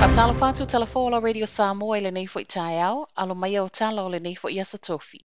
Faatalofa atu tala fou o la Radio Samoa i lenei foi taeao, alo mai o tala o lenei foi aso tofi.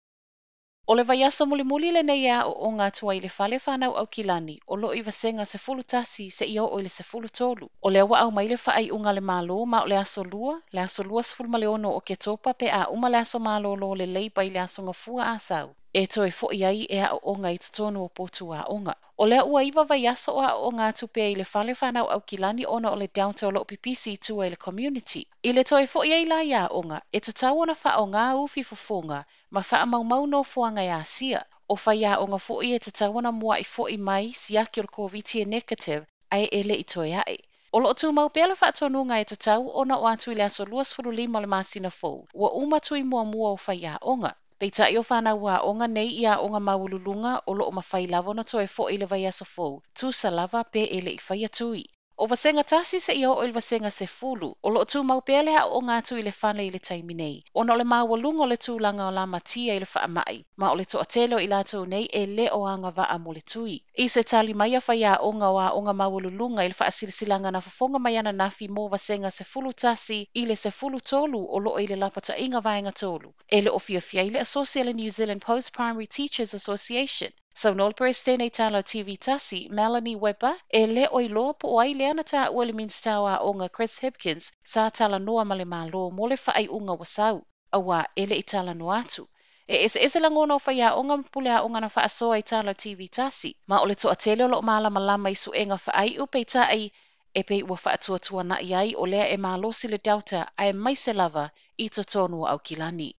O le vaiaso mulimuli lenei e aoaoga atu ai i le fale fanau Aukilani o lo o i Vasega 11 seia oo i le 13. O lea ua aumai le faaiuga a le Malo ma o le aso Lua, le aso 26 o Oketopa pe a uma le aso malolo o le Leipa i le aso Gafua Asau, e toe foi ai e aooga i totonu o potu aoga. O lea ua 9 vaiaso o aooga atu pea i le fale fanau Aukilani ona o le Delta o lo o pipisi i tua i le community. I le toe foi ai la i aoga, e tatau ona faaaoga ufi fofoga ma faamaumau nofoaga e asia. O faiaoga foi e tatau ona muai foi mai siaki o le Koviti e negative ae e le i toe ae. O lo o tumau pea le faatonuga e tatau ona o atu i le aso 25 o le masina fou, ua uma tui muamua o faiaoga. Peitai o fanau aoga nei i aoga maualuluga o lo o mafai lava ona toe foi i le vaiaso fou, tusa lava pe e le i faia tui. O Vasega 1 seia oo i le Vasega 10, o lo o tumau pea le aooga atu i le fale i le taimi nei, ona o le maualuga o le tulaga o lamatia i le faamai, ma o le toatele o i latou nei e le o agavaa mo le tui. I se tali mai a faiaoga o aoga maualuluga i le faasilasilaga na fofoga mai ananafi mo Vasega 11 i le 13 o lo o i le lapataiga Vaega 3, e le o fiafia ai le asosi a le New Zealand Post Primary Teachers Association. Saunoa le Peresetene i Tala TV tasi, Melanie Webber, e le o iloa po o ai lea na taua i le Minisita o Aoga Chris Hipkins sa talanoa ma le Malo mo le faaiuga ua sau, auā e le i talanoa atu. E eseese lagona o faiaoga ma puleaoga na faasoa i Tala TV tasi, ma o le toatele o lo o malamalama i suega faaiu peitai e pei ua faatuatuana'i ai o lea e malosi le Delta aemaise lava i totonu o Aukilani.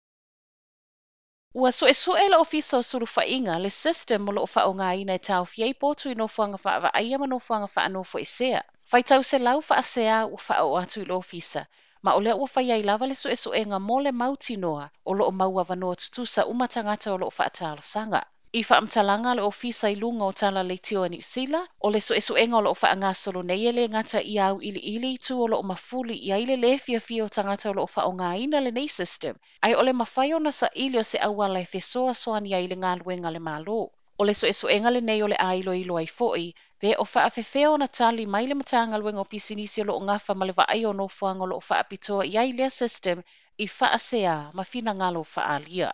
Ua suesue le Ofisa o Sulufaiga le system o lo o faaaogaina e taofia ai potu i nofoaga faavaaia ma nofoaga faanofoesea. Faitau selau faasea ua faaoo atu i le ofisa, ma o lea ua fai ai lava le suesuega mo le mautinoa o lo o mau avanoa tutusa uma tagata o lo o faatalosaga. I faamatalaga a le Ofisa i luga o Tala Leitio a Niu Sila, o le suesuega o lo o faagasolo nei e le gata ia auiliili itu o lo o mafuli i ai le lē fiafia o tagata o lo o faaaogaina lenei system, ae o le mafai ona saili o se auala e fesoasoani ai i le galuega a le Malo. O le suesuega lenei o le a iloilo ai foi, pe o faafefea ona tali mai le Matagaluega o Pisinisi o lo o gafa ma le vaaia o nofoaga o lo o faapitoa i ai lea system i faasea ma finagalo faaalia.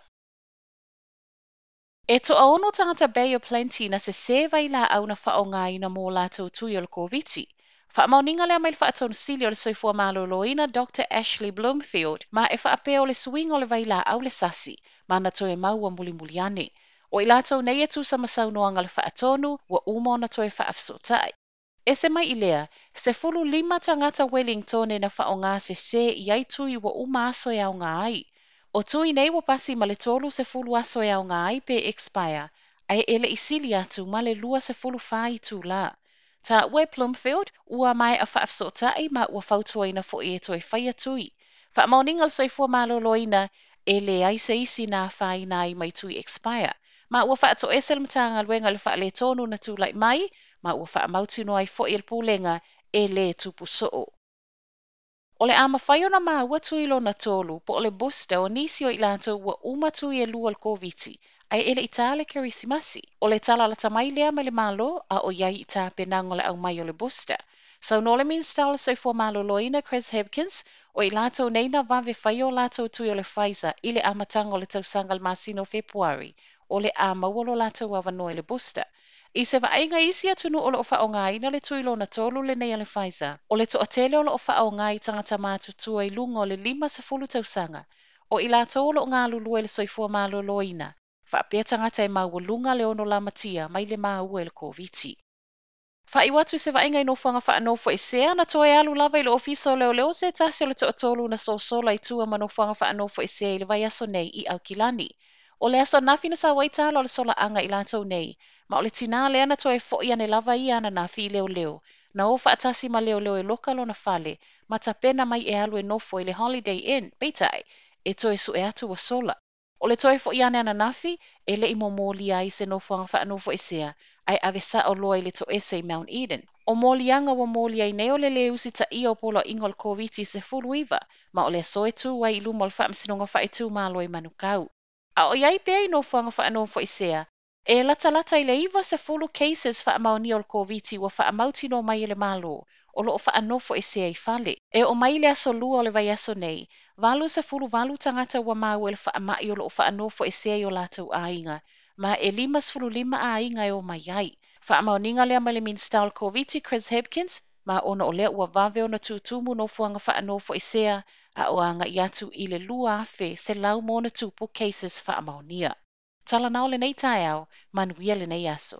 E toaono tagata Bay of Plenty na sesē vailaau na faaaogaina mo latou tui o le Koviti. Faamaoniga lea mai le Faatonu Sili o le Soifua Maloloina Doctor Ashley Bloomfield ma e faapea o le suiga o le vailaau le sasi ma na toe maua mulimuli ane. O i latou nei e tusa ma saunoaga a le Faatonu ua uma ona toe faafesootai. Ese mai i lea, 15 tagata Wellingtone na faaaoga sesē i ai tui ua uma aso e aoga ai. O tui nei ua pasi ma le 30 aso e aoga ai pe expire, ae e le i sili atu ma le 24 itulā. Taua e Plumfield, ua maea faafesootai ma ua fautuaina foi e toe faia tui. Faamaoniga a le Soifua Maloloina, e leai se isi na afaina ai mai tui expire. Ma ua faatoese le Matagaluega i le faaletonu na tulai mai, ma ua faamautinoa ai foi e le Pulega e lē tupu soo. O le a mafai ona maua tui lona tolu po o le booster o nisi o i latou ua uma tui e lua o le Koviti, ae e le i tā le Kerisimasi. O le tala lata mai lea mai le Malo a o i ai i tapenaga o le aumai o le booster. Saunoa le Minisita o le Soifua Maloloina Chris Hipkins, o i latou nei na vave faia o latou tui o le Pfizer i le amataga o le tausaga i le masina o Fepuari, o le a maua lo latou avanoa i le booster. I se vaaiga i isi atunuu o lo o faaaogaina le tui lona tolu lenei a le Pfizer, o le toatele o lo o faaaoga i tagata matutua i luga o le 50 tausaga, o i latou o lo o galulue i le soifua maloloina, faapea tagata e maualuga le ono lamatia mai le maua i le Koviti. Faaiu atu i se vaaiga i nofoaga faanofoesea, na toe alu lava i le Ofisa o Leoleo se tasi o le toatolu na sosola i tua ma nofoaga faanofoesea i le vaiaso nei i Aukilani. O le aso ananafi na sau ai tala o le solaaga i latou nei, ma o le tinā lea na toe foi ane lava ia ananafi i leoleo, na o faatasi ma leoleo e loka lona fale, ma tapena mai e alu e nofo i le Holiday Inn, peitai, e toe sue atu ua sola. O le toe foi ane ananafi, e le i momolia ai se nofoaga faanofoesea, ae ave sao loa i le toese i Mount Eden. O moliaga ua moli ai nei o le lē usitaia o poloaiga o le Koviti-19, ma o le aso e tū ai i luma o le Faamasinoga Faaitumalo i Manukau. A o i ai pea i nofoaga faanofoesea, E latalata i le 90 cases faamaonia o le Koviti ua faamautinoa mai e le Malo o lo o faanofoesea i fale. E oo mai le aso Lua o le vaiaso nei, 88 tagata ua maua i le faamai o lo o faanofoesea i o latou aiga, ma e 55 aiga e omai ai. Faamaoniga lea mai le Minisita o le Koviti Chris Hipkins, ma ona o lea ua vave ona tutumu nofoaga faanofoesea a o agai atu i le 2,100 ma ona tupu cases faamaonia. Talanao lenei taeao, manuia lenei aso.